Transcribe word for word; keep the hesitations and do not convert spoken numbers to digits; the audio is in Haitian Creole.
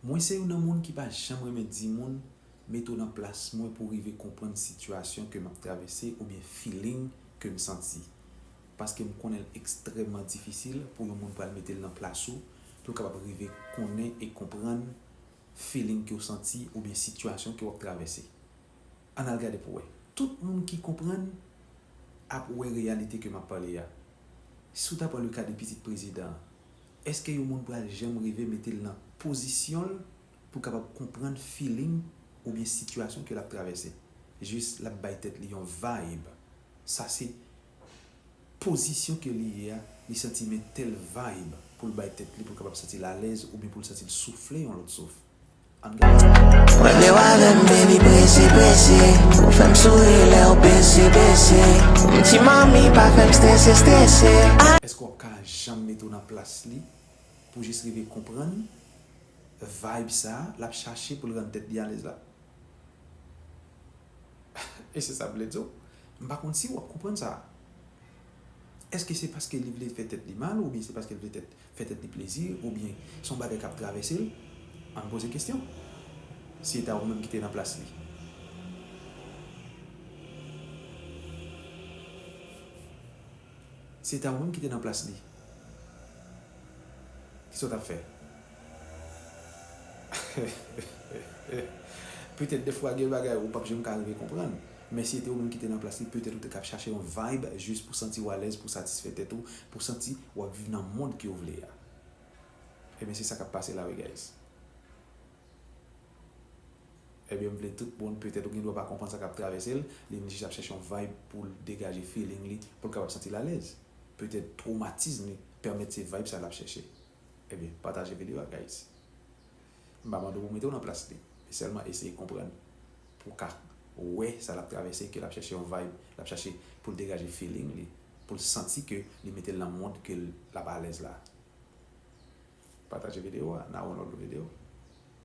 Mwen se youn nan moun ki pa janm renmen di moun mete w nan plas mwen pou w rive konprann sitiyasyon ke m ap travèse oubyen feeling ke m santi. Paske m konnen l ekstrèmman difisil pou yon moun pral mete l nan plas ou, pou l kapab rive konnen e konprann feeling ke w santi oubyen sitiyasyon ke w ap travèse. Ann al gade pou wè. Tout moun ki konprann ap wè reyalite ke m ap pale a. Si w ta pran le ka de pitit prezidan an, èske yon moun pral janm rive mete l nan pozisyon l pou l kapab konprann feeling oubyen sitiyasyon ke l ap travèse? Jis l ap bay tèt li yon vibe. Sa se pozisyon ke li ye a, li santi men tèl vibe pou l bay tèt li, pou l kapab santi l alèz oubyen pou l santi l soufle yon lòt souf. Ann gade. Mwen vle w avè m, baby, prese, prese. Ou fè m souri lè w bese, bese. M ti manmi, pa fè m strese, strese. Èske w ap ka janm mete w nan plas li pou jis rive konprann vibe sa l ap chache pou l rann tèt li alèz la? E se sa m vle di w. M pa konn si w ap konprann sa. Èske se paske li vle fè tèt li mal, oubyen se paske l vle tèt, fè tèt li plezi, oubyen se yon bagay k ap travèse l? Ann poze kesyon. Si se ta ou menm ki te nan plas li. Si se ta ou menm ki te nan plas li. Kisa w t ap fè? Petèt defwa gen bagay ou p ap janm ka rive konprann. Men si se te ou menm ki te nan plas li, petèt ou te k ap chache yon vibe jis pou santi w alèz, pou satisfè tèt ou, pou santi w ap viv nan mond ke w vle a. Ebyen, se sa k ap pase la wi, guys. Ebyen, m vle tout moun, petèt ou gen dwa pa konprann sa k ap travèse l, li vin jis ap chèche yon vibe pou l degaje feeling li, pou l kapab santi l alèz. Petèt twomatizm li pèmèt se vibe sa l ap chèche. Ebyen, pataje videyo a, guys. M pa mande w pou mete w nan plas li, men sèlman eseye konprann pou w ka wè sa l ap travèse, ke l ap chèche yon vibe, l ap chache pou l degaje feeling li, pou l santi ke li mete l nan mond ke l ap alèz la. Pataje videyo a, n a wè w nan lòt videyo.